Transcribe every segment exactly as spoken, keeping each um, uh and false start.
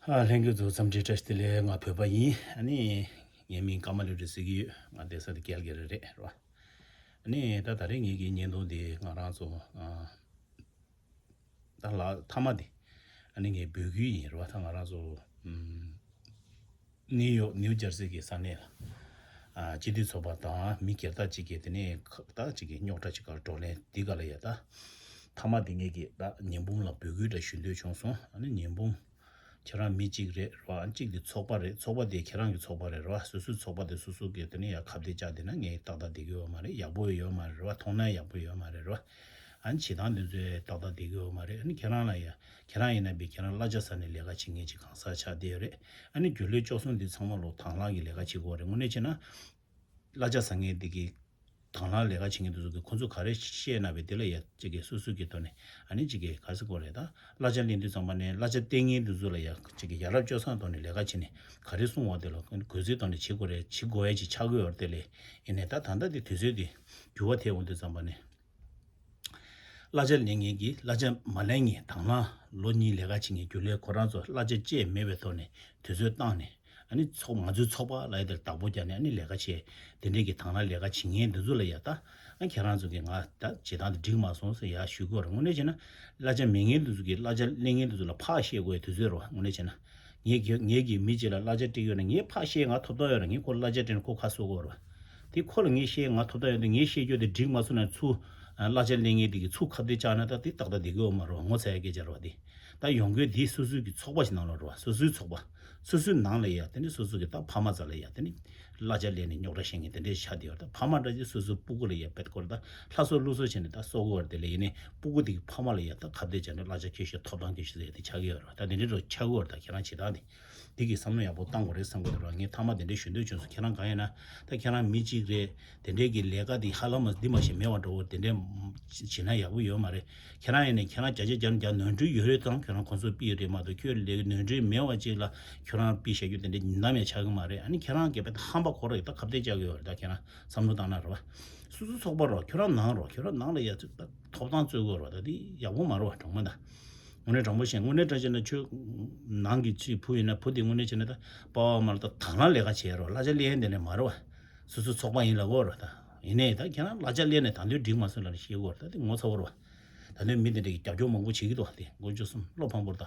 ཨ། ལྷན་རྒྱས་ཚོ་འཚམས་འདྲི་བཀྲ་ཤིས་བདེ་ལེགས། ང་བོད་པ་ཡིན། ཨ་ནི་ངའི་མིང་ཀརྨ་ལེགས་གྲུབ་ཟེར་གྱི་ཡོད། ང་བསྡད་ས་དེ་རྒྱལ་རྒྱལ་རེད་རེད་རོ། ཨ་ནི་ད་ད་རེས་ངེད་ཀྱི་བརྙན་ཐུང་འདི་ང་རང་ཚོ་ཨ། ད་ལ་མཐའ་མ་འདི་ཨ་ནི་ངའི་འབོད་སྐུལ་ཡིན་རོ། ད་ང་རང་ཚོ་ཨམ། ནིའུ་ཡོག་ནིའུ་ཇར་སི་གི་ས་གནས་ལ་ཨ། སྤྱི་འཐུས་ཚོགས་པ་དང་མི་སྒེར་དག་ཅིག་གིས་དེ་ནས་ཁ་ད་ཅིག་གི་རྙོག་དྲ་ཅིག་ག་ལ་བགྲོ་གླེང་འདི་ག་ལ་ཡ། ད་མཐའ་མ་འདི་ངེད་ཀྱིས་ད་ཉི་འབུམ་ལ་འབོད་སྐུལ་འདྲ་ཞུ་འདོད་བྱུང་སོང་། ཨ་ནི་ཉི་འབུམ་ཁྱེད་རང་མི་གཅིག་རེད་རོ། ཨ་ནི་གཅིག་དེ་ཚོགས་པ་རེད། ཚོགས་པ་དེ་ཁྱེད་རང་གི་ཚོགས་པ་རེད་རོ། སོ་སོའི་ཚོགས་པ་དེ་སོ་སོ་གིས་དེ་ནས་ཡ་ཁ་གཏད་བཅག་བསྡད་ན་ངས་ཏག་ཏག་བསྡད་ཀྱི་ཡོད་མ་རེད། ཡག་པོ་ཡོད་མ་རེད་རོ། མཐོང་ན་ཡག་པོ་ཡོད་མ་རེད་རོ། ཨ་ནི་བྱེད་སྟངས་འདི་ཚོས་ཏག་ཏག་བསྡད་ཀྱི་ཡོད་མ་རེད། ཨ་ནི་ཁྱེད་རང་ལ་ཡ་ཁྱེད་རང་ཡིན་ན་བི་ཁྱེད་རང་གླ་ཆ་ཟ་ནས་ལས་ཀ་བྱེད་མཁན་ཅིག་གང་ཟག་ཆགས་བསྡད་ཡོད་རེད། ཨ་ནི་རྒྱུན་ལས་བཅུ་གསུམ་འདི་ཚང་མ་ལོ་དང་བླངས་ཀྱི་ལས་ཀ་བྱེད་དགོས་རེད། དངོས་གནས་བྱས་ན་གླ་ཆ་ཟ་མཁན་འདི་གི་དང་བླངས་ལས་ཀ་བྱེད་མཁན་འདི་ཚོ་གི་ཁོང་ཚོ་ག་རེ་བཤད་ན་བས་དེ་ལ་ཡ་གཅིག་གི་སོ་སོ་གི་ཐོག་ནས་ཨ་ནི་གཅིག་གི་ག་རེ་ཟེར་དགོས་རེད། ད་གླ་ཆ་ལེན་དུས་ཙམ་པ་ནས་གླ་ཆ་སྟེར་མཁན་འདི་ཚོ་ལ་ཡ་གཅིག་གི་ཡ་རབས་སྤྱོད་བཟང་ཐོག་ནས་ལས་ཀ་བྱེད་ནས་ག་རེ་གསུང་བ་དེ་ལ་གུས་བརྩི་ཐོག་ནས་བྱེད་དགོས་རེད། བྱེད་དགོས་ཡ་ཅིག་ཆགས་ཀྱི་ཡོད་རེད། དེ་ལས་ཡིན་ནའི་ད་ད་ལྟ་དེ་དུས་ཚོད་དེ་འགྱུར་བ་ཐེབས་འོང་དུས་ཙམ་པ་ནས། གླ་ཆ་ལེན་མཁན་གྱིས་གླ་ཆ་མ་ལེན་མཁན་དང་བླངས་ལོ་གཉིས་ལས་ཀ་བྱེད་མཁན་རྒྱུན་ལས་ཁོ་རང་ཚོ་གླ་ཆ་བཅད་མེད་པའི་ཐོག་ནས་དུས་ཚོད་བཏང་ནས་ཨ་ནི་ཚོགས་ང་ཚོའི་ཚོགས་པ་ལབ་ཡ་དེར་བདག་པོ་རྒྱག་ནས་ཨ་ནི་ལས་ཀ་བྱེད། དེ་འདྲས་ཀྱི་དང་བླངས་ལས་ཀ་བྱེད་མཁན་འདི་ཚོ་ལ་ཡ་ད་ཨ་ཁྱེད་རང་ཚོ་གིས་ང་ད་བྱེད་སྟངས་དེ་འགྲིག་མ་སོང་ཟེར་ཡ་ཞུ་དགོས་རེད། དངོས་གནས་བྱས་ན་གླ་ཆ་མེད་མཁན་འདི་ཚོ་གིས་གླ་ཆ་ལེན་མཁན་འདི་ཚོ་ལ་ཕར་བཤད་དགོས་ཡ་དུས་ཚོད་རེད་བ། དངོས་གནས་བྱས་ན་ངས་ཀྱི་ངས་ཀྱིས་མི་གཅིག་ལ་གླ་ཆ་སྤྲད་ཡོད་ན་ངས་ཕར་བཤད་ང་ཐོབ་ཐང་ཡོད་རེད། ངས་ཁོ་གླ་ཆ་སྤྲད་ན་ཁོ་ཁ་གསོ་དགོས་རེད་བ། དེ་ཁོ་ལ་ངས་བཤད་ང་ཐོབ་ཐང་ཡོད་དུས་ངས་བཤད་རྒྱུ་དེ་འགྲིག་མ་སོང་ན་ཚུར་ཨ་གླ་ཆ་ལེན་མཁན་དེ་གིས་ཚུར་ཁ་གཏད་བཅག་ན་ད་དེ་ཏག་ཏག་བསྡད་ཀྱི་ཡོད་མ་རེད་བ། ངོ་ཚ་ཡ་སྐད་ཆ་རེད་བ། དེ་ད་ཡོང་དགོས་དེ་སོ་སོའི་གི་ཚོགས་པ་ཞིག་ནང་ལ་རེད་བ། སོ་སོའི་ཚོགས་པ་སོ་སོའི་ནང་ལ་ཡ་དེ་ནི་སོ་སོ་གི་ད་ཕ་མ་རྩ་ལ་ཡ་དེ་ནི་གླ་ཆ་ལེན་ནས་རྙོག་དྲ་བཤད་མཁན་དེ་འདྲས་ཆགས་བསྡད་ཡོད་རེད། ད་ཕ་མ་འདྲ་ཅིག་སོ་སོའི་སྤུ་གུ་ལ་ཡ་བེད་སྐོར་ད་ལྷ་གསོ་ཀླུ་གསོ་བྱས་ནས་ད་གསོ་གི་ཡོད་རེད། དེ་ལ་ཡིན་ནའི་སྤུ་གུ་དེ་གི་ཕ་མ་ལ་ཡ་ད་ཁ་གཏད་བཅག་ནས་གླ་ཆ་ཁྱེར་ཤོག་ཐོབ་ཐང་ཁྱེར་ཤོག་ཟེར་ཡ་དེ་ཆགས་ཀྱི་ཡོད་རེད་བ། ད་དེ་འདྲས་འགྲོ་ཆགས་ཀྱི་ཡོད་རེད། ད་ཁྱེད་རང་བྱེད་སྟངས་དེ། འདི་གི་བསམ་བློ་ཡག་པོ་བཏང་དགོས་རེད་བསམ་གི་འདུག་ར། ངས་མཐའ་མ་དེ་འདྲས་ཞུ་འདོད་བྱུང་སོང་། ཁྱེད་རང་གང་ཡིན་ན་ད་ཁྱེད་རང་མི་གཅིག་རེད། དེ་འདྲས་ཀྱི་ལས་ཀ་འདི་ཧ་ལམ་འདི་མ་ཞིག་མེད་པ་འགྲོ་བོ་དེ་འདྲས་བྱེད་ན་ཡག་པོ་ཡོད་མ་རེད། ཁྱེད་རང་ཡིན་ནའི་ཁྱེད་རང་བརྒྱ་ཆ་བརྒྱ་ནས་བརྒྱ་ནོར་འཁྲུལ་ཡོད་རེད་དང་ཁྱོད་རང་ཁོང་ཚོར་ཕུལ་རེད་མ་གཏོགས་ཁྱོད་ལས་ནོར་འཁྲུལ་མེད་པ་ཅིག་ལ་ཁྱོད་རང་ཕུལ་བཞག་རྒྱུ་དེ་འདྲས་ནམ་ཡང་ཆགས་གི་མ་རེད། ཨ་ནི་ཁྱེད་རང་གིས་དཔེ་ཧམ་པ་ཁོ་ར་ཡིས་ད་ཁ་གཏད་བཅག་གི་ཡོད་རེད། ད་ཁྱེད་རང་བསམ་བློ་བཏང་ན་རེད་བ། སོ་སོ་ཚོགས་པ་རོ་ཁྱོད་རང་ནང་རོ་ཁྱོད་རང་ནང་ལ་ཡ་ཐོབ་ཐང་རྩོད་དགོས་རོ། ད་འདི་ཡག་པོ་མ་རེད་བ། དྲང་མོ་ད། དངོས་གནས་དྲང་པོ་བཤད། དངོས་གནས་དྲང་བཤད་ན་ཁྱོད་ནང་གི་ཅིག་བུ་ཡིན་ན་བུ་དེ་དངོས་གནས་བྱས་ན་ད་པ་བ་མ་ལ་ད་དང་བླངས་ལས་ཀ་བྱེད་རོ། གླ་ཆ་ལེན་དེ་ནས་མ་རེད་བ། སོ་སོ་ཚོགས་པ་ཡིན་ལབ་དགོས་རོ། ད་ཡིན་ནའི་ད་ཁྱེད་རང་གླ་ཆ་ལེན་ནས་ད་དུང་འགྲིག་མ་སོང་ལབ་ནས་བཤད་དགོས་རོ། ད་དེ་ངོ་ཚ་བོ་རོ། ད་དུང་མི་དེ་འདྲ་གི་རྒྱབ་སྐྱོར་མང་པོ་བྱེད་ཀྱི་འདུག་བ། དེ་མགོ་ཆུ་གསུམ་བློ་ཕམ་པོར་ད།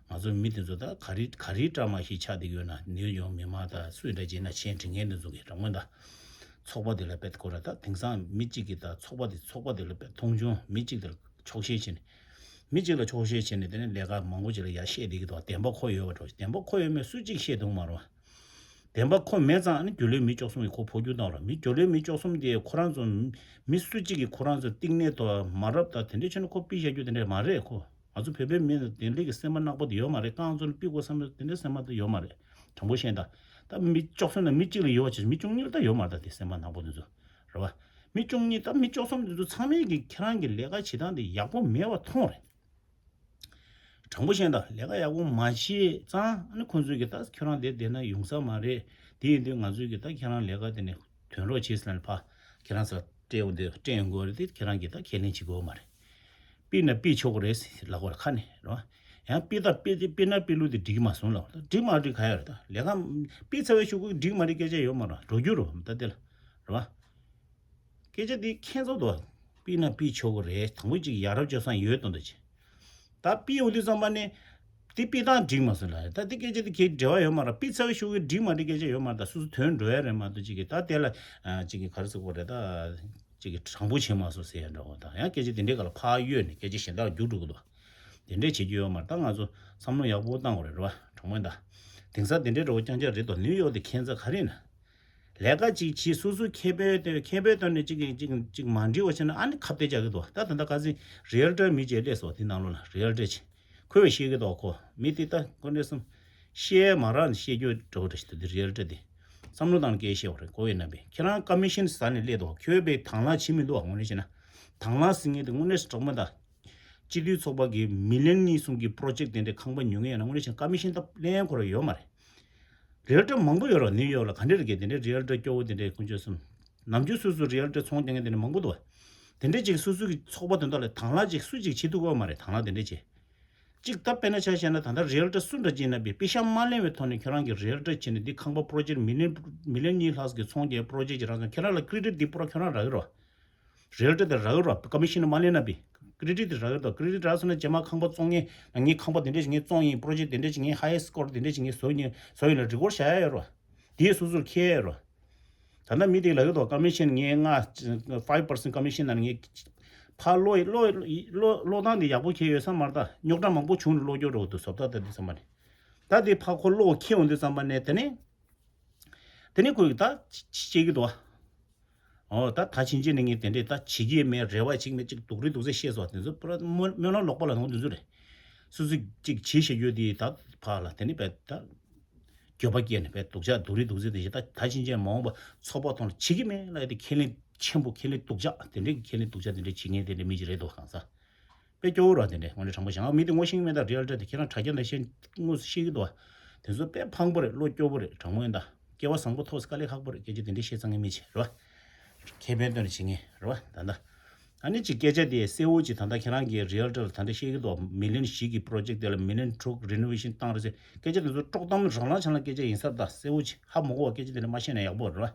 ང་ཚོ་མི་དེ་ཚོ་ད་ག་རི་ག་རི་བཀྲ་མ་ཤིས་ཆགས་བསྡད་ཡོད་ན་ནིའུ་ཡོག་མི་མང་ད་སུ་འདྲ་བྱས་ན་མཆན་འབྲི་མཁན་དེ་ཚོ་གི་དྲང་མོ་ད། ཚོགས་པ་དེ་ལ་དཔེ་ཁོ་ར་ད་དེང་སང་མི་གཅིག་གིས་ད་ཚོགས་པ་དེ་ཚོགས་པ་དེ་ལ་དཔེ་མཐོང་ཆུང་། མི་གཅིག་དེ་ལ་ཆོག་ཤེས་བྱས་ནས། མི་གཅིག་ལ་ཆོག་ཤེས་བྱས་ནས་དེ་ནས་ལས་ཀ་མང་པོ་ཅིག་ལ་ཡར་བཤད་བསྡད་ཀྱི་འདུག་བདེན་པ་ཁོ་ཡོད་པ་འགྲོ། བདེན་པ་ཁོ་ཡོད་མེད་སུ་གཅིག་བཤད་ཐུབ་མ་རེད་བ། བདེན་པ་ཁོ་མེད་ཙང་ཨ་ནི་རྒྱུན་ལས་མི་བཅུ་གསུམ་གྱིས་ཁོ་འཕོ་འགྱུར་བཏང་རོགས། མི་རྒྱུན་ལས་མི་བཅུ་གསུམ་དེ་ཁོ་རང་ཚོ་མི་སུ་གཅིག་གིས་ཁོ་རང་ཚོ་གཏིང་ནས་དོ་མ་རབས་ད་དེ་འདྲས་བྱས་ནས་ཁོ་ཕུད་བཞག་རྒྱུ་དེ་འདྲས་མ་རེད་ཁོ། ང་ཚོ་བོད་པའི་མི་དེ་འདྲས་ཀྱི་སེམས་པ་ནག་པོ་དེ་ཡོད་མ་རེད། རྐང་བཙུགས་ནས་ཕུད་དགོས་བསམ་ན་དེ་འདྲས་སེམས་པ་དེ་ཡོད་མ་རེད། དྲང་པོ་བཤད་ད། ད་མི་བཅུ་གསུམ་ནང་མི་གཅིག་ལ་ཡོད་པ་བྱས་མི་བཅུ་གཉིས་ལ་ད་ཡོད་མ་རེད། ད་དེ་སེམས་པ་ནག་པོ་དེ་ཚོ་རེད་བ། མི་བཅུ་གཉིས་ད་མི་བཅུ་གསུམ་དེ་ཚོ་ཚང་མས་ཀྱི་ཁྱེད་རང་གི་ལས་ཀ་བྱེད་སྟངས་དེ་ཡག་པོ་མེད་པ་མཐོང་རེད། དྲང་པོ་བཤད་ད་ལས་ཀ་ཡག་པོ་མ་བྱེད་ཙང་ཨ་ནི་ཁོང་ཚོས་ཀྱི་ད་ཁྱོད་རང་དེ་བསྡད་ན་ཡོང་ས་མ་རེད། དེ་ཡིན་དུས་ང་ཚོས་ཀྱི་ད་ཁྱེད་རང་ལས་ཀ་དེ་ནས་ཐོན་རོགས་བྱེད་ཟེར་ནས་ཕ་ཁྱེད་རང་ཚོ་སྤྲད་ཡོང་དུས་སྤྲད་ཡོང་དགོས་རེད། དེ་ཁྱེད་རང་གིས་ད་ཁས་ལེན་བྱེད་དགོས་མ་རེད། ཕུད་ན་ཕུད་ཆོག་གི་རེད་ལབ་དགོས་རེད་ཁ་ནས་རེད་བ། ཡང་ཕུད་ད་ཕུད་དེ་ཕུད་ན་ཕུད་ལུགས་དེ་འགྲིག་མ་སོང་ལབ་ད་འགྲིག་མ་འགྲིག་ག་ཡ་རེད། ད་ལས་ཀ་ཕུད་ཚར་བའི་གཞུག་གུ་འགྲིག་མ་འགྲིག་སྐད་ཆ་ཡོད་མ་རེད། འགྲོ་རྒྱུ་རེད་ད་དེ་ལ་རེད་བ། སྐད་ཆ་འདི་ཁྱད་མཚར་འདུག་ཕུད་ན་ཕུད་ཆོག་གི་རེད། དང་པོ་གཅིག་ཡ་རབས་སྤྱོད་བཟང་ཡོད་དོན་དུ་ཆེ། ད་ཕུད་ཡོང་དུས་ཙམ་པ་ནས་འདི་ཕུད་སྟངས་འགྲིག་མ་སོང་ལ། ད་འདི་སྐད་ཆ་འདི་གའི་འབྲེལ་བ་ཡོད་མ་རེད། ཕུད་ཚར་བའི་གཞུག་གི་འགྲིག་མ་འགྲིག་སྐད་ཆ་ཡོད་མ་རེད། ད་སོ་སོ་དོན་འགྲོ་ཡ་རེད་མ་གཏོགས་གཅིག་གི་ད་དེ་ལ་གཅིག་གི་ག་རེ་ཟེར་དགོས་རེད། ད་གཅིག་གི་དྲང་པོ་བྱེད་མ་སོང་ཟེར་ཡ་འདྲ་བོ་དང་ཡང་སྐད་ཆ་འདི་འདྲའི་སྒང་ལ་ཕར་གཡོལ་ནས་སྐད་ཆ་གཞན་དག་ལ་རྒྱུགས་འགྲོ་གི་འདུག་དེ་འདྲས་བྱེད་རྒྱུ་ཡོད་མ་རེད། ད་ང་ཚོ་བསམ་བློ་ཡག་པོ་བཏང་དགོས་རེད་རེད་བ། དྲང་མོ་ད། དེང་སང་དེ་འདྲའི་འདྲ་བོ་རྐྱང་རྐྱང་རེད་དོ། ནིའུ་ཡོག་དེ་ཁྱད་མཚར་ག་རེ་ཡིན་ན། ལས་ཀ་ཅིག་བྱེད་སོ་སོའི་ཁེ་ཕན་དེ་ཁེ་ཕན་དོན་ནས་ཅིག་གིས་ཅིག་ཅིག་མ་འགྲིག་པ་བྱས་ན་ཨ་ནི་ཁ་གཏད་བཅག་གི་འདུག་ད་ད་ལྟ་ཁ་སང་རི་ཨལ་ཊར་མི་གཅིག་སླེབས་སོང་དེ་ནང་ལོགས་ལ་རི་ཨལ་ཊར་ཅིག་ཁོས་བཤད་གི་འདུག་ཁོ་མི་དེ་ད་ཁོ་འདྲ་སོང་བཤད་མ་རག་ནས་བཤད་རྒྱུ་འདྲ་བོ་འདྲ་ཞིག་འདུག་དེ་རི་ཨལ་ཊར་དེ་བསམ་བློ་བཏང་ནས་སྐད་བཤད་པ་རེད། ཁོ་བས་ན་བས་ཁྱེད་རང་ཀ་མི་ཤན་ཟ་ནས་སླེབས་འདུག་ཁྱོད་བས་དང་བླངས་བྱེད་མི་འདུག་དངོས་གནས་བྱས་ན་དང་བླངས་ཟེར་མཁན་དེ་དངོས་གནས་དྲང་མོ་ད། སྤྱི་འཐུས་ཚོགས་པ་གིས་མི་ལན་གཉིས་གསུམ་གྱི་པོ་རོ་ཇེཀ་དེ་འདྲའི་ཁང་པ་ཉོ་མཁན་ཡོད་ན་དངོས་གནས་བྱས་ན་ཀ་མི་ཤན་ད་ལེན་ཁོ་ར་ཡོད་མ་རེད། རི་ཨལ་ཊར་མང་པོ་ཡོད་རེད་ནིའུ་ཡོག་ལ། ག་འདྲ་རེད་གི་དེ་འདྲའི་རི་ཨལ་ཊར་སྐྱོ་བོ་དེ་འདྲའི་དཀོན་མཆོག་གསུམ། ནམ་རྒྱུན་སོ་སོ་རི་ཨལ་ཊར་ཚོང་རྒྱག་མཁན་དེ་འདྲ་མང་པོ་འདུག་བ། དེ་འདྲའི་ཅིག་སོ་སོ་གི་ཚོགས་པ་དོན་དག་ལ་དང་བླངས་ཅིག་སུ་ཅིག་བྱེད་ཐུབ་ཀྱི་ཡོད་མ་རེད། དང་བླངས་དེ་འདྲའི་ཅིག་གཅིག་ད་དཔེར་ན་ཆ་བཞག་ན་ད་ལྟ་རི་ཨལ་ཊར་སུ་འདྲ་ཅིག་ཡིན་ན་པི་པི་ཤ་མ་ལེན་པའི་ཐོག་ནས་ཁྱོད་རང་གི་རི་ཨལ་ཊར་བྱས་ནས་འདི་ཁང་པ་པོ་རོ་ཇེཀ་མི་ལི་ཡོན་མི་ལི་ཡོན་གཉིས་ལྷག་གི་ཚོང་རྒྱག་པོ་རོ་ཇེཀ་ཅིག་རག་སོང་། ཁྱེད་རང་ལ་ཀི་རེ་ཌིཊ་འདི་པུ་ར་ཁྱོད་རང་རག་གི་རེད་བ། རི་ཨལ་ཊར་དེ་རག་གི་རེད་བ། ཀོ་མི་ཤན་མ་ལེན་ན་པི། ཀི་རེ་ཌིཊ་དེ་རག་གི་རེད་བ། ཀི་རེ་ཌིཊ་རག་སོང་ན་རྗེས་མ་ཁང་པ་བཙོང་མཁན་ངས་ཁང་པ་དེ་འདྲ་ཞིག་ངས་བཙོང་ཡིན། པོ་རོ་ཇེཀ་དེ་འདྲ་ཞིག་ངས་ཚོང་ཡིན། པོ་རོ་ཇེཀ་དེ་འདྲ་ཞིག་ངས་ཧའེ་སི་ཀོར་དེ་འདྲ་ཞིག་ངས་བཟོ་ཡིན་བཟོ་ཡིན་ལ་རི་ཀོཌ་བཞག་ཡ་ཡོད་རེད་བ། དེ་སོ་སོར་འཁྱེར་ཡ་ཡོད་རེད་བ། ད་ལྟ་མི་དེ་ལ་གི་དོ་ཀོ་མི་ཤན་ངས་ལྔ་ཕའིབ་པར་སེན་ཊི་ཀོ་མི་ཤན་ནང་ངས་ཕར་བློ་བློ་བློ་བློ་བཏང་དེ་ཡག་པོ་ཁྱེར་ཡོད་ས་མ་རེད། ད་རྙོག་དྲ་མང་པོ་བྱུང་ནས་བློ་སྐྱོ་འགྲོ་འདུག་བཟོ་ལྟ་ད་དེ་ཚང་མ་ནས་ད་དེ་ཕར་ཁོ་བློ་ཁྱེར་འོང་དུས་ཙམ་པ་ནས་དེ་ནས་དེ་ནས་ཁོས་ད་ཅི་བྱེད་ཀྱི་འདུག་བ། ཨོ་ད་ད་ཕྱིན་ཆད་ནས་ངས་དེ་འདྲས་ད་བྱེད་ཀྱི་མེད། རེ་བ་བྱེད་ཀྱི་མེད། ཅིག་སྡུག་རུས་སྡུག་ཚད་བཤད་སོང་བ་དེ་ཚོ་པུ་ར་སྨོན་སྨོན་ལམ་ལོག་པ་ལ་ནོར་དེ་ཚོ་རེད། སོ་སོས་ཅིག་བྱེད་བཞག་རྒྱུ་དེ་ད་ཕར་ལ་དེ་ནས་བས་ད། འགྱོད་པ་སྐྱེས་ནས་བས་སྡུག་ཅག་སྡུག་རུས་སྡུག་ཚད་དེ་བཞིན་ད་ད་ཕྱིན་ཆད་མ་འོངས་པ་ཚོགས་པ་ཐོག་ལ་བྱེད་ཀྱི་མེད་ལབ་ཡ་དེ་ཁས་ལེན་ཆེན་པོ་ཁས་ལེན་སྡུག་ཅག་དེ་འདྲས་ཀྱི་ཁས་ལེན་སྡུག་ཅག་དེ་འདྲས་བྱེད་མཁན་དེ་འདྲས་མི་ཅིག་རེད་འདུག་གང་ཟག་དཔེ་སྐྱོ་བོ་ར། དེ་འདྲས་དངོས་གནས་དྲང་པོ་བཤད་ང་མི་དེ་ངོ་ཤེས་ཀྱི་མེད། ད་རི་ཨལ་ཊར་དེ་ཁྱེད་རང་དྲ་རྒྱ་ནང་བཤད་དངོས་སུ་ཤེས་ཀྱི་འདུག་བ། དེ་ཚོ་དཔེ་ཕངས་པོ་རེད། བློ་སྐྱོ་བོ་རེད། དྲང་མོ་ཡིན་ད། སྐལ་བ་བཟང་པོ་ཐོབ་དཀའ་ལས་ཁག་པོ་རེད། སྐད་ཆ་དེ་འདྲས་བཤད་ཚང་གི་མི་ཅིག་རེད་བ། ཁེ་ཕན་བཏོན་ནས་བྱེད་མཁན་རེད་བ་ད་ལྟ། ཨ་ནི་ཅིག་སྐད་ཆ་དེ་གསལ་བོ་ཅིག་ད་ལྟ་ཁྱེད་རང་གིས་རི་ཨལ་ཊར་ལ་ད་ལྟ་བཤད་ཀྱི་འདུག་མི་ལི་ཡོན་བཞི་གི་པོ་རོ་ཇེཀ་དེ་ལ་མི་ལི་ཡོན་དྲུག་རི་ནོ་ཝེ་ཤན་བཏང་རེད་ཟེར། སྐད་ཆ་དེ་ཚོ་དཀྲོག་གཏམ་རང་ལང་ཆང་ལ་སྐད་ཆ་ཡིན་ས་རེད། ད་གསལ་བོ་ཅིག་ཧ་མ་གོ་བ་སྐད་ཆ་དེ་འདྲ་མ་བཤད་ན་ཡག་པོ་རེད་བ།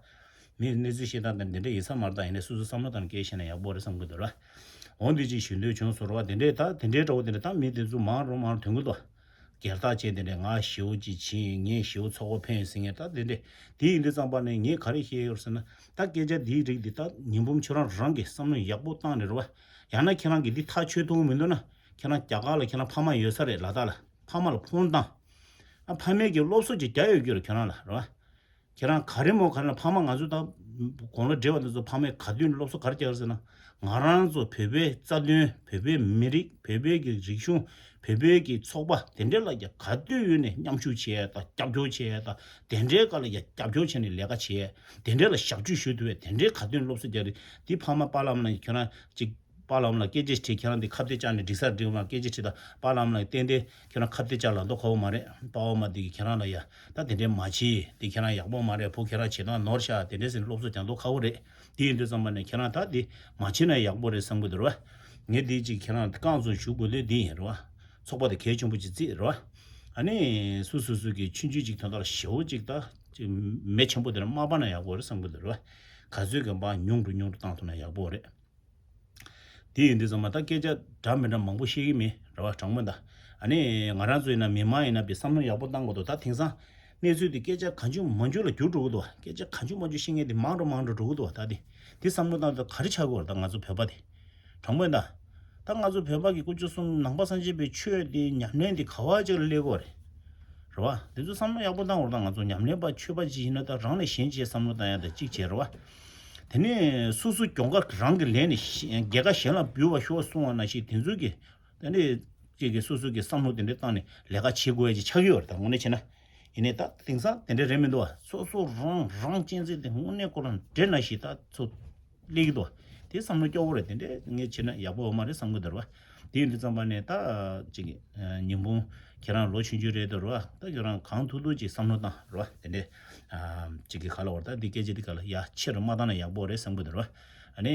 མིའི་གནས་ཚུལ་བཤད་སྟངས་དེ་འདི་འདྲ་ཡིན་ས་མ་རེད། ད་ཡིན་ནའི་སོ་སོ་བསམ་བློ་བཏང་ནས་སྐད་བཤད་ན་ཡག་པོ་རེད་བསམ་གྱི་འདུག་ར། འོ་འདི་ཅིག་ཞུ་འདོད་བྱུང་སོང་ར་བ། དེ་འདྲའི་ད་དེ་འདྲའི་འདྲ་བོ་དེ་འདྲ་ད་མི་དེ་ཚོ་མང་རུ་མང་རུ་ཐོན་གྱི་འདུག་སྒེར་བདག་བྱས་དེ་འདྲས་ང་ཞེ་པོ་ཅིག་བྱིན། ངས་ཞེ་པོ་ཚོགས་པ་ཕན་ཟེར་མཁན་ད་དེ་འདྲས། དེ་ཡིན་དུས་ཙམ་པ་ནས་ངས་ག་རེ་བཤད་ཡོད་ཟེར་ན། ད་སྐད་ཆ་འདིའི་རིགས་འདི་ད་ཉི་འབུམ་ཁྱོད་རང་རང་གིས་བསམ་བློ་ཡག་པོ་བཏང་ནས་རེད་བ། ཡང་ན་ཁྱེད་རང་གིས་འདི་ཐག་ཆོད་ཐུབ་ཀྱི་མི་འདུག་ན། ཁྱེད་རང་རྒྱ་གར་ལ་ཁྱེད་རང་ཕ་མ་ཡོད་ས་རེད། ལ་དྭགས་ལ་ཕ་མ་ལ་ཕོན་བཏང་། ཨ་ཕ་མས་ཀྱི་སློབ་གསོ་ཅིག་རྒྱག་ཡོད་རྒྱུ་རེད་ཁྱོད་རང་ལ་རེད་བ། ཁྱེད་རང་ག་རེ་མོ་ག་རེ་ལ་ཕ་མ་ང་ཚོ་ད་དགུང་ལོ་བགྲེས་པ་འདི་ཚོ་ཕ་མས་ག་དུས་ནས་སློབ་གསོ་ག་རེ་རྒྱག་ཟེར་ན། ང་རང་ཚོ་བོད་པའི་རྩ་དོན། བོད་པའི་མི་རིགས། བོད་པའི་གི་རིག་གཞུང་། བོད་པའི་གི་ཚོགས་པ་དེ་འདྲའི་ལ་ཡ་ག་དུས་ཡོད་ནས་མཉམ་ཞུགས་བྱེད་ཡ་དང་རྒྱབ་སྐྱོར་བྱེད་ཡ་དང་། དེ་འདྲའི་སྐབས་ལ་ཡ་རྒྱབ་སྐྱོར་བྱས་ནས་ལས་ཀ་བྱེད་ཡ། དེ་འདྲའི་ལ་ཞབས་ཕྱི་ཞུ་ཐུབ་ཡ་དེ་འདྲའི་ག་དུས་ནས་སློབ་གསོ་རྒྱག་རེད། འདི་ཕ་མ་པཱ་ལགས་ལ་ཁྱོད་རང་ཅིག་པཱ་ལགས་ལ་སྐད་ཆ་དྲིས། ཁྱེད་རང་འདི་ཁ་གཏད་བཅག་ནས་འགྲིག་ས་འགྲིག་མ་སྐད་ཆ་དྲིས་དང་། པཱ་ལགས་ལ་ཏན་ཏན་ཁྱེད་རང་ཁ་གཏད་བཅག་ལ་མདོ་ཁ་བོ་མ་རེད། པཱ་ཨོ་མ་འདི་གིས་ཁྱེད་རང་ལ་ཡ་ད་དེ་འདྲའི་མ་བྱེད། འདི་ཁྱེད་རང་ཡག་པོ་མ་རེད། བུ་ཁྱེད་རང་བྱེད་སྟངས་ནོར་ཤག་དེ་འདྲའི་ཟེར་ནས་སློབ་གསོ་རྒྱག་མདོ་ཁ་བོ་རེད། དེ་ཡིན་དུས་ཙམ་པ་ནས་ཁྱེད་རང་ད་འདི་མ་བྱེད་ན་ཡག་པོ་རེད་བསམ་གི་འདུག་ར་བ། ངས་འདི་ཅིག་ཁྱེད་རང་རྐང་བཙུགས་ཞུ་དགོས་དོན་འདི་ཡིན་ར་བ། ཚོགས་པ་དེ་གལ་ཆེན་པོ་ཅིག་བརྩིས་ར་བ། ཨ་ནི་སུ་སུ་སུ་གིས་ཆུང་ཆུང་ཅིག་དོན་དག་ལ་ཞེ་པོ་ཅིག་ད་ཅིག་མེ་ཆེན་པོ་དེ་ལ་མ་སྤར་ན་ཡག་པོ་རེད་བསམ་གི་འདུག་ར་བ། ག་ཚོད་གི་འབག་ཉུང་རུ་ཉུང་རུ་བཏང་ཐུབ་ན་ཡག་པོ་རེད། དེ་ཡིན་དུས་ཙམ་པ་ད་སྐད་ཆ་འདྲ་མི་འདྲ་མང་པོ་བཤད་ཀྱི་མེད་རེད་བ། དྲང་མོ་ད། ཨ་ནི་ང་རང་ཚོ་ཡིན་ན་མི་མང་ཡིན་ན་པའི་བསམ་བློ་ཡག་པོ་བཏང་དགོས་འདུག་ད་དེང་སང་གནས་ཚུལ་འདི་སྐད་ཆ་གང་བྱུང་མང་བྱུང་ལ་འགྱུར་འགྲོ་གི་འདུག་བ། སྐད་ཆ་གང་བྱུང་མང་བྱུང་བཤད་མཁན་འདི་མང་རུ་མང་རུ་འགྲོ་གི་འདུག་བ། ད་འདི་འདི་བསམ་བློ་བཏང་ད་ག་རེ་ཆགས་དགོས་རེད། ད་ང་ཚོ་བོད་པ་དེ་དྲང་མོ་ད། ད་ང་ཚོ་བོད་པ་གི་དཀོན་མཆོག་གསུམ་ནང་པ་སངས་རྒྱས་པའི་ཆོས་འདི་ཉམས་ལེན་འདི་ག་བ་ཅིག་ལ་སླེབས་དགོས་རེད། རེད་བ། འདི་ཚོ་བསམ་བློ་ཡག་པོ་བཏང་དགོས་རེད། ད་ང་ཚོ་ཉམས་ལེན་པ་ཆོས་པ་ཅིག་ཡིན་ན་ད་རང་ལས་གཞན་གཅེས་བསམ་བློ་བཏང་ཡ་ད་གཅིག་བྱས་རེད་བ། དེ་ནས་སོ་སོ་གྱོང་ཁ་རང་གི་ལས་ནས་རྒྱལ་ཁ་གཞན་ལ་འབུལ་བ་ཤོག་གསུང་བ་ནང་བཞིན་དེ་ཚོ་གི་དེ་ནས་ཅིག་གི་སོ་སོ་གི་བསམ་བློ་དེ་འདྲ་བཏང་ནས་ལས་ཀ་བྱེད་དགོས་ཡ་ཅིག་ཆགས་ཀྱི་ཡོད་རེད། ད་དངོས་གནས་བྱས་ན། ཡིན་ནའི་ད་དེང་སང་དེ་འདྲ་རེད་མི་འདུག་བ། སོ་སོ་རང་རང་གཅེས་འཛིན་དེ་དངོས་གནས་ཁོ་རང་འདྲེ་ན་ཞིག་ད་ཚོ་སླེབས་ཀྱི་འདུག་བ། དེ་བསམ་བློ་སྐྱོ་བོ་རེད། དེ་འདྲ་ངས་བྱས་ན་ཡག་པོ་ཡོད་མ་རེད་བསམ་གྱི་འདུག་ར་བ། དེ་ཡིན་དུས་ཙམ་པ་ནས་ད་ཅིག་ཉིན་གུང་ཁྱེད་རང་ལོ་ཆུང་ཆུང་རེད་འདུག་ར་བ། ད་ཁྱེད་རང་གང་ཐུབ་ཐུབ་ཅིག་བསམ་བློ་བཏང་ར་བ། དེ་འདྲ་ཅིག་གི་ག་ལ་བར་ད་འདི་སྐད་ཆ་འདི་ག་ལ་ཡ་ཆེ་རུ་མ་བཏང་ན་ཡག་པོ་རེད་བསམ་གྱི་འདུག་ར་བ། ཨ་ནི་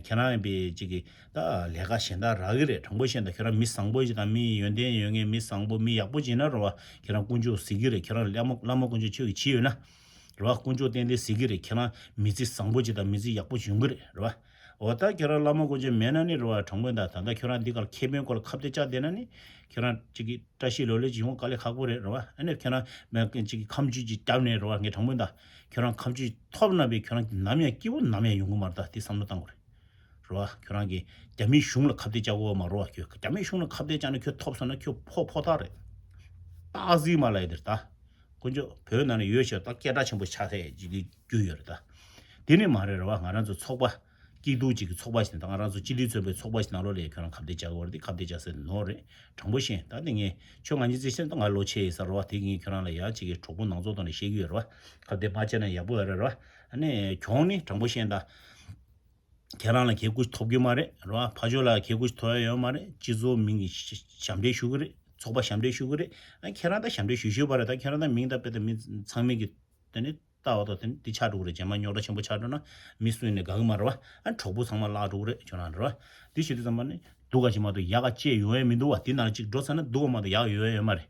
ཁྱེད་རང་ཡིན་པའི་ཅིག་གི་ད་ལས་ཀ་གཞན་དག་རག་གི་རེད། དྲང་པོ་བཤད་ན་ད་ཁྱོད་རང་མི་བཟང་པོ་ཞིག་དང་མི་ཡོན་ཏན་ཡོད་མཁན་མི་བཟང་པོ་མི་ཡག་པོ་ཅིག་ཡིན་ན་རེད་བ། ཁྱེད་རང་དཀོན་མཆོག་གཟིགས་ཀྱི་རེད། ཁྱེད་རང་བླ་མ་བླ་མ་དཀོན་མཆོག་ཆོས་ཀྱི་བྱིས་ཡོད་ན་རེད་བ། དཀོན་མཆོག་ཏན་ཏན་གཟིགས་ཀྱི་རེད། ཁྱེད་རང་མི་ཚེ་བཟང་པོ་ཅིག་དང་མི་ཚེ་ཡག་པོ་ཞིག་ཡོང་གི་རེད་རེད་བ། འོ་ད་ཁྱེད་རང་བླ་མ་དཀོན་མཆོག་མེད་ན་ནི་རེད་བ། དྲང་པོ་ད་ད་ལྟ་ཁྱོད་རང་འདི་གར་ཁེ་ཕན་སྐོར་ལ་ཁ་གཏད་བཅག་བསྡད་ན་ནི་ཁྱོད་རང་ཅིག་གི་བཀྲ་ཤིས་ལོ་ལེགས་ཅིག་ཡོང་དཀའ་ལས་ཁག་པོ་རེད་རེད་བ། ཨ་ནི་ཁྱོད་རང་མ་ཅིག་གི་ཁ་མཆུ་ཅིག་བརྒྱབ་ནས་རེད་བ། ངས་དྲང་པོ་ད་ཁྱོད་རང་ཁ་མཆུ་ཐོབ་ན་བས་ཁྱོད་རང་ནམ་ཡང་སྐྱིད་པོ་ནམ་ཡང་ཡོང་གི་མ་རེད། ད་དེ་བསམ་བློ་བཏང་དགོས་རེད། རེད་བ། ཁྱོད་རང་གིས་རྒྱ་མིའི་གཞུང་ལ་ཁ་གཏད་བཅག་དགོས་བ་མ་རེད་བ། ཁྱོད་རྒྱ་མིའི་གཞུང་ལ་ཁ་གཏད་བཅག་ནས་ཁྱོད་ཐོབ་སོང་ན་ཁྱོད་ཕོ་ཕོ་ཐག་རེད། སྟག་གཟིག་མ་ལ་ཡི་དེར་ད། དཀོན་མཆོག་བོད་ནང་ནས་ཡོད་ཤག་ད་སྐད་གྲགས་ཆེན་པོ་ཆགས་ཐལ་ཅིག་གི་རྒྱུ་ཡོད་རེད་ད། དེ་ནི་མ་རེད་རེད་བ། ང་རང་ཚོ་ཚོགས་པ་སྐྱིད་སྡུག་ཅིག་གི་ཚོགས་པ་ཞིག་དང་ང་རང་ཚོ་སྤྱི་འཐུས་ཚོགས་པའི་ཚོགས་པ་ཞིག་ནང་ལོགས་ལ་ཁྱོད་རང་ཁ་གཏད་བཅག་དགོས་རེད། དེ་ཁ་གཏད་བཅག་ས་ནོར་རེད། དྲང་པོ་བཤད་ད་ནི་ངས་ཁྱོད་ང་གཉིས་ཚེ་ཤེས་ད་ང་ལོ་ཆེ་ཡིན་ས་རེད་བ། དེ་ངས་ཁྱོད་རང་ལ་ཡ་ཅིག་གི་གྲོགས་པོ་ནང་ཚོགས་ཐོག་ནས་བཤད་ཀྱི་ཡོད་རེད་བ། ཁ་གཏད་མ་བཅག་ན་ཡག་པོ་ཡོད་རེད་རེད་བ། ཨ་ནི་གྱོང་ནི་དྲང་པོ་བཤད་ད། ཁྱེད་རང་ལ་གད་སྐུད་ཐོབ་ཀྱི་མ་རེད་རེད་བ། ཕ་ཇོ་ལ་གད་སྐུད་ཐོབ་ཡ་ཡོད་མ་རེད། སྤྱི་ཚོགས་མིང་གི་ཞབས་འདྲེན་ཞུ་གི་རེད། ཚོགས་པ་ཞབས་འདྲེན་ཞུ་གི་རེད། ཨ་ཁྱེད་རང་ད་ཞབས་འདྲེན་ཞུ་ཞུས་པ་རེད། ད་ཁྱེད་རང་ད་མིང་ད་དཔེ་ད་མི་ཚང་མིང་གི་དེ་ནི་ལྟ་བ་ད་དེ་འདི་ཆགས་འགྲོ་གི་རེད། རྗེས་མ་རྙོག་དྲ་ཆེན་པོ་ཆགས་འགྲོ་ན་མི་སུ་ཡིན་ནས་དགའ་གི་མ་རེད་བ། ཨ་གྲོགས་པོ་ཚང་མ་བརླག་འགྲོ་གི་རེད་ཁྱོད་རང་རེད་བ། འདི་བྱེད་དུས་ཙམ་པ་ནི་ སྡུག་ག་ཞིག་མ་གཏོགས་ཡག་ག་ཅི་ཡོང་ཡ་མི་འདུག་བ། དེ་ནང་གཅིག་འགྲོ་ཚར་ན་སྡུག་ག་མ་གཏོགས་ཡག་ག་ཡོང་ཡ་ཡོད་མ་རེད།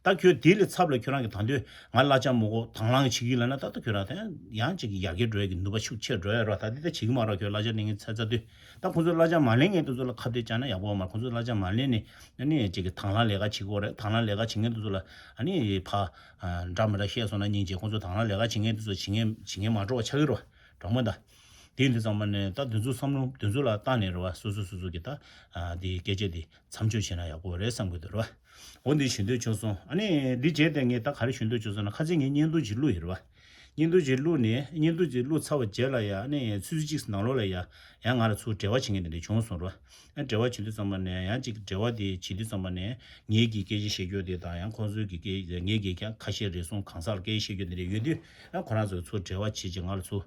ད་ཁྱོད་དེ་ལས་ཚབ་ལ་ཁྱོད་རང་གི་ད་དུང་ང་གླ་ཆ་མི་དགོས། དང་བླངས་བྱེད་ཀྱི་ལབ་ན་ད་ལྟ་ཁྱོད་རང་ད་ཡང་ཅིག་ཡར་རྒྱས་འགྲོ་ཡ་གི་ནུས་པ་ཤུགས་ཆེར་འགྲོ་ཡ་རེད་བ། ད་དེ་ད་བྱེད་ཀྱི་མ་རེད། ཁྱོད་གླ་ཆ་ལེན་མཁན་ཚར་ཚར་དུས་ད་ཁོང་ཚོ་གླ་ཆ་མ་ལེན་མཁན་དེ་ཚོ་ལ་ཁ་གཏད་བཅག་ན་ཡག་པོ་མ་རེད། ཁོང་ཚོ་གླ་ཆ་མ་ལེན་ནས་ཨ་ནི་ཅིག་གི་དང་བླངས་ལས་ཀ་བྱེད་ཀྱི་ཡོད་རེད། དང་བླངས་ལས་ཀ་བྱེད་མཁན་དེ་ཚོ་ལ་ཨ་ནི་ཕ་འདྲ་མི་འདྲ་བཤད་སོང་ན་སྙིང་རྗེ། ཁོང་ཚོ་དང་བླངས་ལས་ཀ་བྱེད་མཁན་དེ་ཚོ་བྱེད་མཁན་བྱེད་མཁན་མ་འགྲོ་བ་ཆགས་ཀྱི་རེད་བ། དྲང་མོ་ད། དེ་ཡིན་དུས་ཙམ་པ་ནས་ད་དེ་ཚོ་བསམ་བློ་དེ་ཚོ་ལ་བཏང་ནས་རེད་བ། སོ་སོ་སོ་སོ་གི་ད་ཨ་དེ་སྐད་ཆ་དེ་མཚམས་འཇོག་བྱས་ན་ཡག་པོ་རེད་བསམ་གི་འདུག་རེད་བ། འོ་འདི་ཞུ་འདོད་བྱུང་སོང་། ཨ་ནི་འདི་བྱས་ཏེ་ངས་ད་ག་རེ་ཞུ་འདོད་བྱུང་སོང་ན། ཁ་སང་ངས་བརྙན་ཐུང་ཅིག་བླུགས་ཡོད་རེད་བ། བརྙན་ཐུང་ཅིག་བླུགས་ནས་བརྙན་ཐུང་ཅིག་བླུགས་ཚར་བ་རྗེས་ལ་ཡ་ཨ་ནི་ཆུ་ཚོད་གཅིག་ནང་ལོགས་ལ་ཡ་ཡང་ང་ལ་ཚུར་འབྲེལ་བ་བྱེད་མཁན་དེ་འདྲ་བྱུང་སོང་རེད་བ། ཨ་འབྲེལ་བ་བྱེད་དུས་ཙམ་པ་ནས་ཡང་ཅིག་འབྲེལ་བ་དེ་བྱེད་དུས་ཙམ་པ་ནས་ངེད་ཀྱི་སྐད་ཆ་བཤད་རྒྱུ་དེ་དང་ཡང་ཁོང་ཚོའི་གི་སྐད་ངེད་ཀྱི་ཀྱང་ཁ་ཤས་རེ་ཟུང་གང་ཟག་ལ་སྐད་ཆ་བཤད་རྒྱུ་དེ་འདྲ་ཡོད་དུས། ཨ་ཁོ་རང་ཚོ་ཚུར་འབྲེལ་བ་བྱེད་ཅིག་ང་ལ་ཚུར་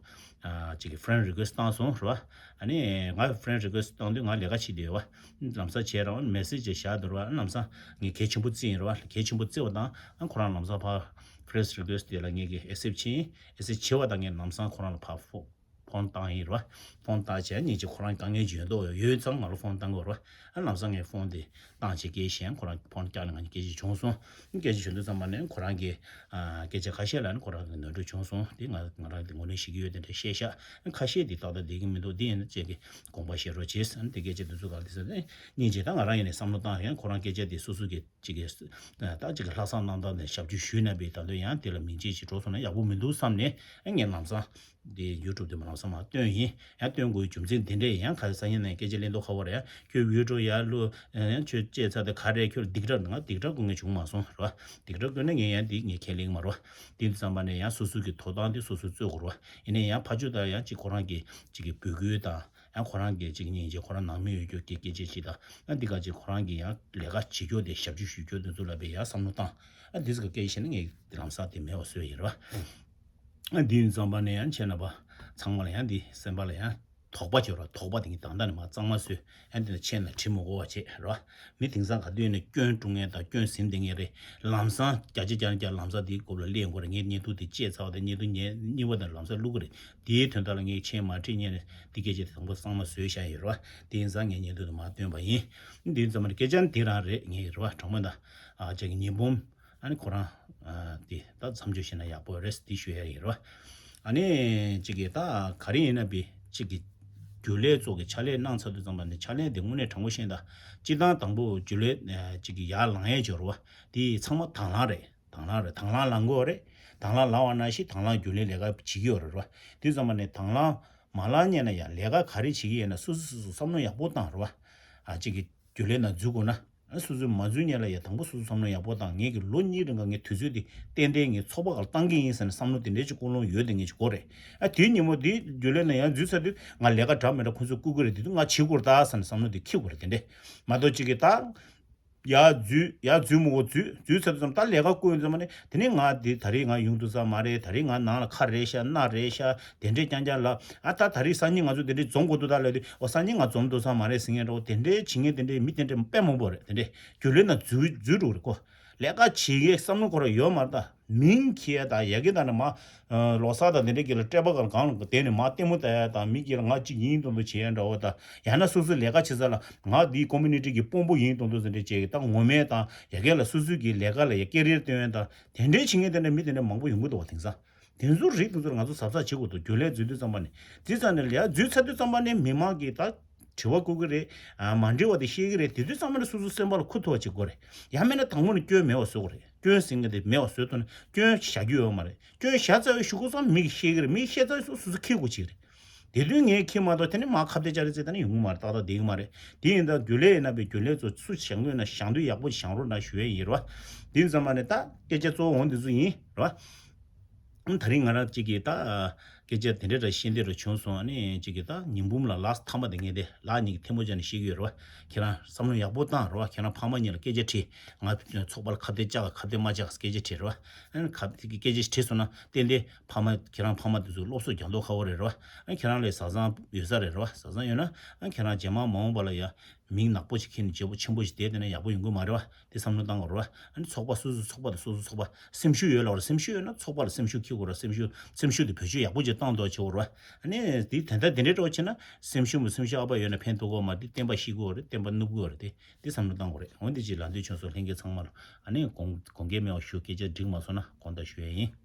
ཨ་ཅིག་གི་friend request་བཏང་སོང་རེད་བ། ཨ་ནི་ང་friend request་བཏང་དུས་ང་ལས་ཀ་བྱེད་བསྡད་ཡོད་བ། ལམ་སང་བྱས་རང་message་བཞག་འདུག་རེད་བ། ལམ་སང་ངས་གལ་ཆེན་པོ་བརྩི་ཡིན་རེད་བ། གལ་ཆེན་པོ་བརྩི་བ་དང་ཨ་ཁོ་རང་ལམ་སང་ཕར་friend request་དེ་ལ་ངེད་ཀྱི་accept་བྱས་ཡིན། accept་བྱས་པ་དང་ངས་ལམ་སང་ཁོ་རང་ལ་ཕར་ཕོ་ཕོན་བཏང་ཡིན་རེད་བ། ཕོན་བཏང་བྱས་ཉིན་གཅིག་ཁོ་རང་དཀའ་ངལ་ཅིག་ཡོད་མདོག་ཡོད་ཙང་ང་ལ་ཕོན་བཏང་དགོས་རེད་བ། ཨ་ལམ་སང་ངས་ཕོན་དེ་བཏང་བྱས་སྐད་ཆ་བཤད། ཁོ་རང་ཕོན་བཀྱགས་ནས་ང་གཉིས་སྐད་ཆ་བྱུང་སོང་། སྐད་ཆ་བྱུང་དུས་ཙམ་པ་ནས་ཁོ་རང་གི་ཨ་སྐད་ཆ་ཁ་ཤས་ལ་ནི་ཁོ་རང་གི་ནོར་འཁྲུལ་བྱུང་སོང་། དེ་ང་ང་རང་གི་ངོས་ནས་ཤེས་ཀྱི་ཡོད། དེ་འདྲ་བཤད་ཤག་ཁ་ཤས་དེ་ཏག་ཏག་བསྡད་ཀྱི་མི་འདུག་དེ་ཡིན་ན་ཅིག་གི་དགོངས་པ་བཞེས་རོགས་བྱེད་ཟེར་ནས་དེ་སྐད་ཆ་དེ་ཚོ་ག་རེ་དེ་ཟེར་ནས་སྙིང་རྗེ། ད་ང་རང་ཡིན་ནས་བསམ་བློ་བཏང་ཡང་ཁོ་རང་སྐད་ཆ་དེ་སོ་སོ་གི་ཅིག་གི་ད་ཅིག་གི་ལྷག་བསམ་རྣམ་དག་ནས་ཞབས་ཕྱི་ཞུས་ན་པའི་ད་དུང་ཡང་དེ་ལ་མིང་ཚིག་ཅིག་འགྲོ་སོང་ན་ཡག་པོ་མི་འདུག་བསམ་ནས་ངས་ལམ་སང་དེ་YouTube་དེ་མ་ལམ་སང་མར་བཏོན་ཡིན། ཡང་བཏོན་དགོས་རྒྱུ་མཚན་དེ་འདྲས་ཡང་ཁ་སང་ཉིན་ནས་སྐད་ཆ་གླེང་མདོག་ཁ་པོ་རེད། ཁྱོད་video་ཡར་བླུགས་ཡང་ཁྱོད་བཅད་ཚར་དེ་ག་རེ་ཁྱོད་སྡིགས་ར་ང་སྡིགས་ར་དགོས་ངེས་བྱུང་མ་སོང་རེད་བ། སྡིགས་ར་དགོས་ན་ངས་ཡང་འདི་ངས་ཁས་ལེན་མ་རེད་བ། དེ་ཙམ་པ་ནས་ཡང་སོ་སོ་གི་ཐོབ་ཐང་དེ་སོ་སོས་རྩོད་དགོས་རེད་བ། ཡིན་ནའི་ཡང་ཕར་ཕྱོགས་དང་ཡང་ཅིག་ཁོ་རང་གི་ཅིག་གི་འབོད་སྐུལ་དང་། ཡང་ཁོ་རང་གི་ཅིག་སྙིང་རྗེ་ཁོ་རང་ནང་མི་ཡོད་རྒྱུ་གི་སྐད་ཆ་ཅིག་དང་། ཨ་འདི་ག་ཅིག་ཁོ་རང་གི་ཡང་ལས་ཀ་བྱེད་རྒྱུ་དེ་ཞབས་ཕྱི་ཞུ་རྒྱུ་དེ་ཚོ་ལ་བས་ཡང་བསམ་བློ་བཏང་། ཨ་འདི་ཚོ་གི་སྐད་ཆ་བཤད་ན་ངས་དེ་ལམ་སང་དེ་མེད་པ་བཟོས་ཡིན་རེད་བ། ཨ་འདི་ཡིན་ཙམ་པ་ནས་ཡང་ཁྱེད་རྣམ་པ་ཚང་མ་ལ་ཡང་འདི་སེམས་པ་ལ་ཡང་དོགས་པ་བྱོས་ར། དོགས་པ་དེ་ངས་ད་ལྟ་ནས་མར་གཙང་མ་བཟོས། ཨ་འདི་ལ་ཆད་ན་བྲིས་མི་དགོས་པ་བྱས་རེད་བ། མི་དེང་སང་ག་དུས་ནས་སྐྱོན་དཀྲུག་མཁན་དང་སྐྱོན་ཟིན་བསྡད་མཁན་རེད། ལམ་སང་བརྒྱ་ཆ་བརྒྱ་ནས་བརྒྱ་ལམ་སང་དེའི་རྐུབ་ལ་སླེབས་དགོས་རེད། ངས་བརྙན་ཐུང་དེ་བཅད་ཚར་བ་དང་བརྙན་ཐུང་ཉེ་གཉིས་པ་དང་ལམ་སང་བླུག་གི་རེད། དེའི་དོན་དག་ལ་ངས་ཆད་མ་བྲིས་ཉན་ནས་འདི་སྐད་ཆ་དེ་དང་པོ་གཙང་མ་བཟོས་བཞག་ཡོད་རེད་བ། དེ་ཡིན་ཙང་ངས་བརྙན་ཐུང་དེ་མར་བཏོན་པ་ཡིན། དེ་ཡིན་ཙང་མ་ནི་སྐད་ཆ་འདི་རང་རེད་ངས་རེད་བ། དྲང་མོ་ད་ཨ་ཅག་གི་ཉི་འབུམ་ཨ་ནི་ཁོ་རང་ཨ་དེ་ད་མཚམས་འཇོག་བྱས་ན་ཡག་པོ་རེད་འདི་ཞུ་ཡ་ཡིན་རེད་བ། ཨ་ནི་ཅིག་གི་ད་ག་རེ་ཡིན་ན་བི་ཅིག་གི་རྒྱུན་ལས་ཚོ་གི་ཕྱག་ལས་གནང་ཚར་དུས་ཙམ་པ་ནི་ཕྱག་ལས་དེ་དངོས་གནས་དྲང་པོ་བཤད་ན་ད་སྤྱི་བཏང་དང་པོ་རྒྱུན་ལས་ཅིག་གི་ཡར་ལངས་ཡས་འབྱོར་བ་དེ་ཚང་མ་དང་བླངས་རེད། དང་བླངས་རེད། དང་བླངས་ལངས་དགོས་རེད། དང་བླངས་ལངས་པ་ནང་བཞིན་དང་བླངས་རྒྱུན་ལས་ལས་ཀ་བྱེད་ཀྱི་ཡོད་རེད་བ། དུས་ཙམ་པ་ནས་དང་བླངས་མ་ལངས་ཉན་ན་ཡང་ལས་ཀ་ག་རེ་བྱེད་ཀྱི་ཡིན་ན་སོ་སོ་སོ་སོ་བསམ་བློ་ཡག་པོ་བཏང་རེད་བ། ཨ་གཅིག་གི་རྒྱུན་ལས་ནང་འཛུལ་དགོས་ན་ཨ་སོ་སོས་མ་འཛུལ་ཉན་ལ་ཡང་དང་པོ་སོ་སོ་བསམ་བློ་ཡག་པོ་བཏང་། ངས་ཀྱི་ལོ་གཉིས་རིང་ག་ངས་དུས་ཚོད་འདི་ཏན་ཏན་ངས་ཚོགས་པ་ག་ལ་བཏང་གི་ཡིན་ཟེར་ནས་བསམ་བློ་དེ་འདྲའི་ཅིག་ཀུན་སློང་ཡོད་དེ་ངས་ཅིག་དགོས་རེད། ཨ་དེའི་ཉིན་མོ་དེ་རྒྱུན་ལས་ནང་ཡང་འཛུལ་ཚར་དུས་ང་ལས་ཀ་འདྲ་མི་འདྲ་ཁོང་ཚོས་བསྐུར་གི་རེད། དེ་དུས་ང་བྱེད་དགོས་རེད་ད་ཟེར་ནས་བསམ་བློ་དེ་འཁྱེར་དགོས་རེད། དེ་འདྲས་མ་གཏོགས་ཅིག་གི་ད། ཡར་འཛུལ་ཡར་འཛུལ་མི་དགོས། འཛུལ་འཛུལ་ཚར་དུས་ཙམ་ད་ལས་ཀ་བསྐོས་ཡོང་དུས་ཙམ་ནས་དེ་ནས་ང་འདི་ད་རེས་ང་ཡོང་ཐུབ་ས་མ་རེད། ད་རེས་ང་ནང་ལ་ཁ་རེད་ཤག་སྣ་རེད་ཤག་དེ་འདྲས་རྐྱང་རྐྱང་ལ་ཨ་ད་ད་རེས་སང་ཉིན་ང་ཚོ་དེ་འདྲས་འཛོམས་དགོས་འདུག་ད་ལབ་དུས་ཨོ་སང་ཉིན་ང་འཛོམས་ཐུབ་ས་མ་རེད་ཟེར་མཁན་འདྲ་བོ་དེ་འདྲས་བྱེད་མཁན་དེ་འདྲས་མི་དེ་འདྲས་དཔེ་མང་པོ་རེད། དེ་འདྲས་རྒྱུན་ལས་ནང་འཛུལ་འཛུལ་འགྲོ་གི་རེད་ཀོ། ལས་ཀ་བྱེད་ཡས་བསམ་བློ་ཁོ་རང་ཡོད་མ་རེད་ད། མིང་འཁྱེར་ཡ་དང་ཡ་གི་དང་ནི་མ། ལོ་གསར་དང་དེ་འདྲའི་གི་ལ་སྤྲད་པ་གང་གང་ལ་དེ་ནི་མ་ལྟད་མོ་ལྟ་ཡ་དང་མི་གི་ལ་ང་གཅིག་ཡིན་མདོག་མདོག་བྱེད་ཡ་འདྲ་བོ་དང་ཡང་ན་སོ་སོའི་ལས་ཀ་བྱེད་ས་ལ་ང་འདིའི་ཀོ་མུ་ནི་ཊི་གི་དཔོན་པོ་ཡིན་མདོག་མདོག་ཟེར་འདྲ་བྱེད་ཀྱི་ད་ངོ་མས་དང་ཡ་གི་ལ་སོ་སོའི་གི་ལས་ཀ་ལ་ཡ་ཀེ་རི་ཡར་སྟོན་ཡ་དང་དེ་འདྲའི་བྱེད་མཁན་དེ་འདྲ་མི་དེ་འདྲ་མང་པོ་ཡོང་གི་འདུག་བ། དེང་སང་དེ་ཚོ་རིགས་དེ་ཚོ་ལ་ང་ཚོ་གཟབ་གཟབ་བྱེད་དགོས་འདུག་རྒྱུན་ལས་འཛུལ་དུས་ཙམ་པ་ནས་དེ་ཙམ་ནས་ལས་འཛུལ་ཚར་དུས་ཙམ་པ་ནས་མི་མང་གི་ད་དྲི་བ་བཀོད་ཀྱི་རེད། ཨ་མ་འགྲིག་པ་དེ་བཤད་ཀྱི་རེད། དེ་དུས་ཙམ་པ་ནས་སོ་སོ་སེམས་པ་ལ་ཁུ་ཐུག་པ་བྱེད་དགོས་རེད། ཡང་མིན་ན་དང་པོ་ནས་སྐྱོན་མེད་པ་བཟོ་དགོས་རེད། སྐྱོན་ཟེར་མཁན་དེ་མེད་པ་བཟོས་ཐུབ་ན་སྐྱོན་བཞག་རྒྱུ་ཡོད་མ་རེད། སྐྱོན་བཞག་ཚར་བའི་གཞུག་གུ་ཙམ་མི་གིས་བཤད་ཀྱི་རེད། མིས་བཤད་ཚར་བའི་སོ་སོ་ཁྱེར་དགོས་བྱེད་ཀྱི་རེད། དེ་དུས་ངས་ཁྱེར་མ་གཏོགས་དེ་ནས་མ་ཁ་གཏད་བཅག་རེས་བྱས་ད་ནི་ཡོང་གི་མ་རེད། ཏག་ཏག་བསྡད་ཀྱི་མ་རེད། དེ་ཡིན་ད་རྒྱུན་ལས་ཡིན་ན་པའི་རྒྱུན་ལས་ཚོ་སུ་བཞག་དགོས་ན་བཞག་འདོད་ཡག་པོ་བཞག་རོགས་གནང་ཞུ་ཡས་ཡིན་རེད་བ། དེ་ཡིན་ཙམ་པ་ནས་ད་སྐད་ཆ་གཙོ་བོ་འོ་འདི་ཚོ་ཡིན་རེད་བ། ད་རིང་ང་རང་གཅིག་གིས་ད་སྐད་ཆ་དེ་འདྲ་ར་ཤེས་འདི་ར་བྱུང་སོང་། ཨ་ནི་གཅིག་གིས་ད་ཉི་འབུམ་ལ་ལགས་མཐའ་མ་དེ་ངས་དེ་ལགས་གཉིས་ཀྱི་ཐལ་མོ་སྦྱར་ནས་བཤད་ཀྱི་ཡོད་རེད་བ། ཁྱེད་རང་བསམ་བློ་ཡག་པོ་བཏང་རེད་བ། ཁྱེད་རང་ཕ་མ་གཉིས་ལ་སྐད་ཆ་དྲིས། ང་ཚོགས་པ་ལ་ཁ་གཏད་བཅག་ཁ་གཏད་མ་བཅག་སྐད་ཆ་དྲིས་རེད་བ། ཨ་ནི་ཁ་སྐད་ཆ་དྲིས་སོང་ན་ཏན་ཏན་ཕ་མ་ཁྱེད་རང་ཕ་མ་དེ་ཚོ་སློབ་གསོ་རྒྱག་མདོག་ཁ་པོ་རེད་རེད་བ། ཨ་ནི་ཁྱེད་རང་ལ་བཟའ་ཚང་ཡོད་ས་རེད་རེད་བ། བཟའ་ཚང་ཡོད་ན་ཨ་ནི་ཁྱེད་རང་རྗེས་མ་མ་འོངས་པ་ལ་ཡ། མིང་ནག་པོ་ཞིག་ཁྱེར་ནས་བརྗེ་པོ་ཆེན་པོ་ཞིག་བསྡད་བསྡད་ན་ཡག་པོ་ཡོང་གི་མ་རེད་བ། དེ་བསམ་བློ་བཏང་དགོས་རེད་བ། ཨ་ནི་ཚོགས་པ་སོ་སོའི་ཚོགས་པ་དང་སོ་སོའི་ཚོགས་པ་སེམས་ཤུགས་ཡོད་ལབ་རེད། སེམས་ཤུགས་ཡོད་ན་ཚོགས་པ་ལ་སེམས་ཤུགས་འཁྱེར་དགོས་རེད། སེམས་ཤུགས་སེམས་ཤུགས་དེ་བེད་སྤྱོད་ཡག་པོ་ཅིག་བཏང་ཐུབ་ཡ་བྱེད་དགོས་རེད་བ། ཨ་ནི་དེ་དེ་འདྲ་དེ་འདྲའི་འགྲོ་བྱས་ན་སེམས་ཤུགས་མི་སེམས་ཤུགས་ཨ་ཕ་ཡོད་ན་ཕན་ཐོགས་གི་མ་རེད། བསྟན་པ་ཤི་གི་རེད། བསྟན་པ་ནུབ་གི་རེད། དེ་དེ་བསམ་བློ་བཏང་དགོས་རེད། འོན་ཏེ་ཅིག་ལ་འདོད་ཆོས་སོགས་ལྷན་རྒྱས་ཚང་མ་ལ་ཨ་ནི་དགོངས་དགོངས་འགལ་མེད་པ་ཞུ། སྐད་ཆ་འགྲིག་མ་སོང་ན་དགོངས་དག་ཞུ་ཡ་ཡིན།